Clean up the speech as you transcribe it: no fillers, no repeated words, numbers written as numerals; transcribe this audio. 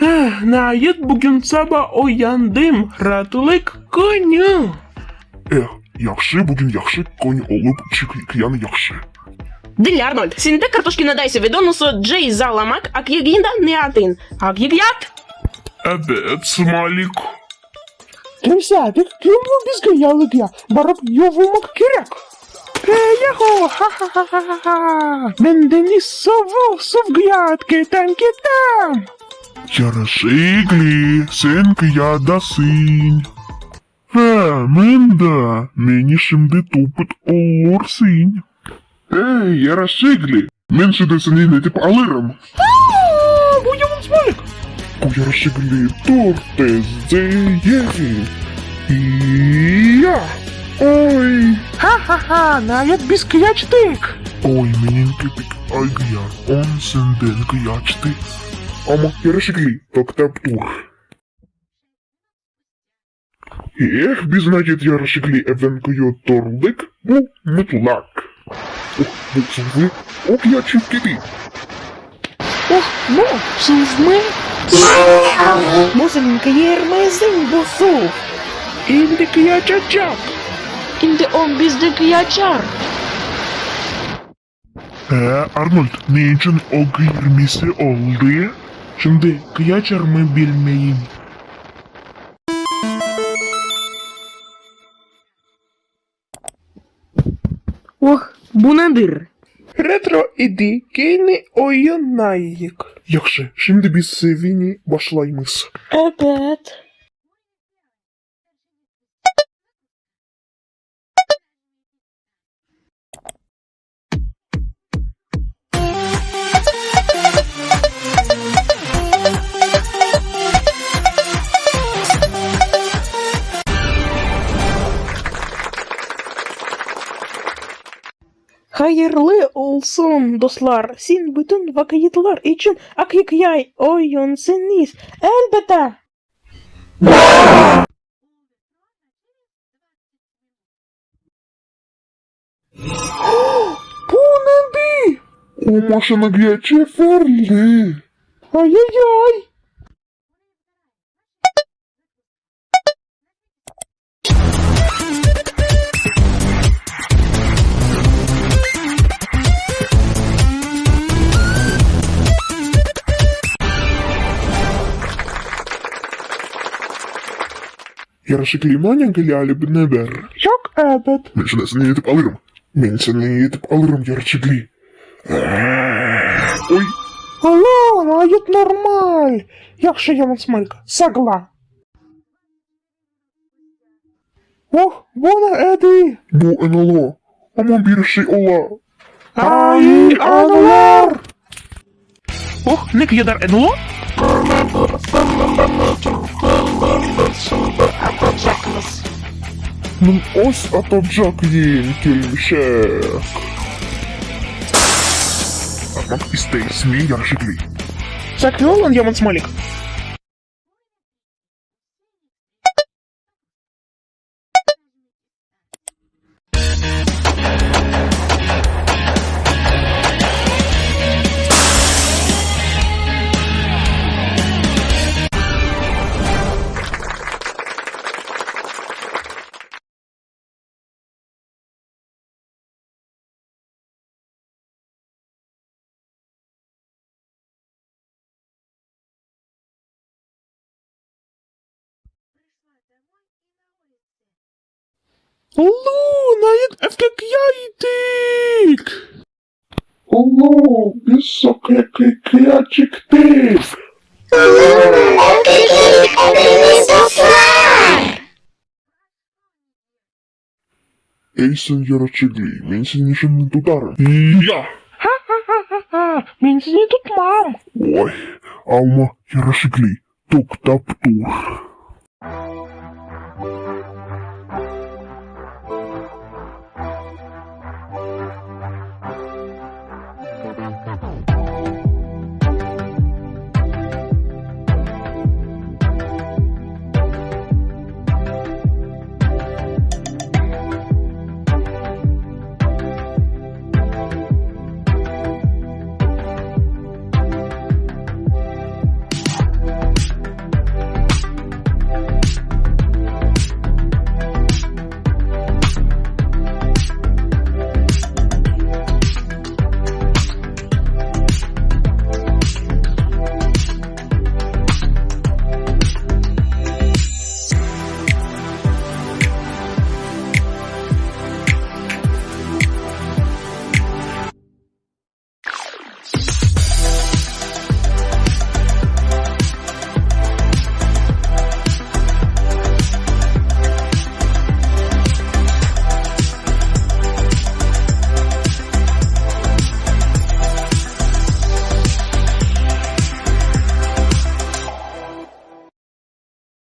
Eh, niayet bugün saba uyandım, raatlıq künü. Eh, yahşı, bugün yahşı kün olıp çıqyan yahşı. Diñle, Arnold, sende Kartoşkina daysı ve donusı cezalamaq aqqında ne atın? Aqiqat? Ebet, Smalik. Kimse pek kümlü bizge yalığa barıp yuvunmaq kerek. Eyaho, ha-ha-ha-ha-ha! Men deñiz suvuq suvğa ketem, ketem! Yaraşıqlı, sen qıyadasıñ. Ve men de, meni şimdi tupıt olursıñ. Ey, yaraşıqlı, men şimdi seni netip alırım. Aa, bu yaman Smalik! Bu yaraşıqlı, tur tezce ye. Ya! Oy! Ha-ha-ha, niayet biz qıyaçtıq! Oy, menim kepik aygıyar, on senden qıyaçtı. Amma, yaraşıqlı, toqtap tur. Eh, biz nayet yaraşıqlı evden qıyotturldıq, bu mıtlaq. Oh, bu suvmı? O qıyaçıp keti. Oh, bu suvmı? Bu seniñ qıyermezin bu suv. Endi qıyaçacaq. Endi o bizde qıyaçar. E, Arnold, ne içün o qıyırmisi oldı? Şimdi qıyaçarmı bilmeyim. Oh, bu nedir? Retro idi, kene oynayıq. Yahşı, şimdi biz sevini başlaymız. Ebet. Hayırlı olsun, dostlar! Siz bütün vaqıtlar içün aqiqiy oyunsıñız, elbette! Bu nedir? O maşinağa çevirli. Ay-ay-ay! Yaraşıqlı maña kelâlip ne ber? Yoq, ebet. Men şimdi seni yetip alırım. Men seni yetip alırım, yaraşıqlı. Oy! Alô, ğayet normal. Yahşı, yaman Smalik, saqla. Oh, bu ne edi? Bu NLO. Amma bir şey ola. Ay, analar! Oh, ne qadar NLO? Men öz atacaq yeñ kelmişek. Atmaq isteysiñmi, yaraşıqlı? Saqlı olun, yaman Smalik. Alô, nayet evge kiyaydik! Alô, biz soqaqqa çıqtıq. Ey sen yaraşıqlı, men seni şimdi tutarım. Ya! Ha-ha-ha-ha-ha, men seni tutmam. Oy, alma, yaraşıqlı, toqtap tur.